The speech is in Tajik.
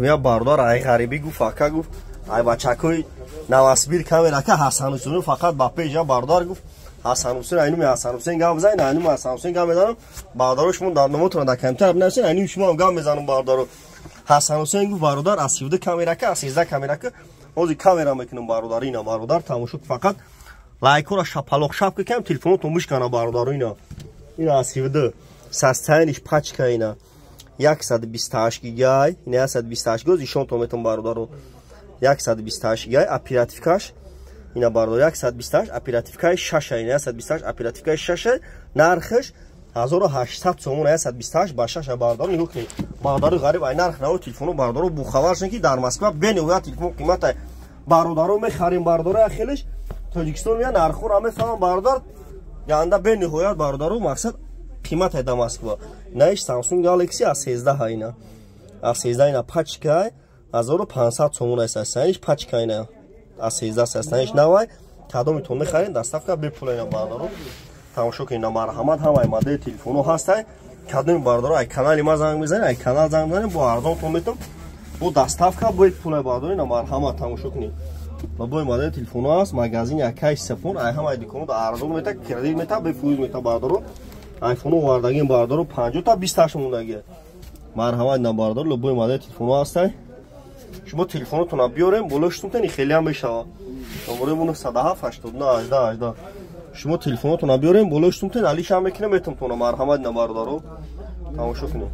Я бародар ай ғарибӣ гуфт, ака, гуфт, ай бачакои Новосибир камера, ака Ҳасанҳусейн фақат ба пеш. Я бародар гуфт, Ҳасанҳусейн, айнуми Ҳасанҳусейн гап бизанед, айнуми Ҳасанҳусейн гап мезанам. Бародаро, шумо дар номотона дар компютер бинависед, айнуми шумо гап мезанам. Бародаро, Ҳасанҳусейн гуфт, бародар, аз 17 камерака, аз 13 камерака ҳозир камера мекунам. Бародар, ина, бародар, тамошо, фақат лайкора шапалоқ шап кунем, телефонотон бишкана. Бародаро, ина аз 17 состояние ш пачка, ина 128 гигай, ина 128 гига ишонтон метон. Бародаро, 128 гигай, оперативка ш ина, бародар, 128, оперативка и 6, ина 128, оперативка и 6, нархаш 1800 сомон, 128 ба 6. Бародаро, нигоҳ кунед, бародари ғариб, ай нарх наво телефоно, бародаро, бухабар шен, ки дар Москва бениҳоят телефон қимата. Бародаро, мехарем, бародаро, хелеш Тоҷикистон меян, нархҳоро мефаҳмам, бародар, янда бениҳоят, бародаро, мақсад қимате да Москва. Наиш Samsung Galaxy A13, ина A13, ина пачка 1500 сомон аст, саниш пачка, ина A13, саниш навай. Кадомитон мехарем, доставка бепула. Ина, бародаро, тамошо кунед, марҳамат, ҳамаи модели телефонҳо ҳастай. Кадоми, бародаро, ай канали ма занг мезанед, ай канал занг мезанед, бо арзонтон метам, бо доставка бепула. Бародаро, ина марҳамат, тамошо кунед, бо модели телефонҳо ҳаст. Магазини акай Сафон ай ҳамаи дуконҳо арзон мета, кредит мета, бефоиз мета. Бародаро, айфоно овардагим, бародаро, 50 та 28 мондагия. Марҳамат, на, бародаро, любой модели телефонҳо ҳастай. Шумо телефонотонро биёрем, болои штумтани хелеам мешава. Номерои 907 89 18 18. Шумо телефонотонро биёрем, болои штумтен алишам мекунем, метамтона. Марҳамат, на, бародаро, тамошо кунед.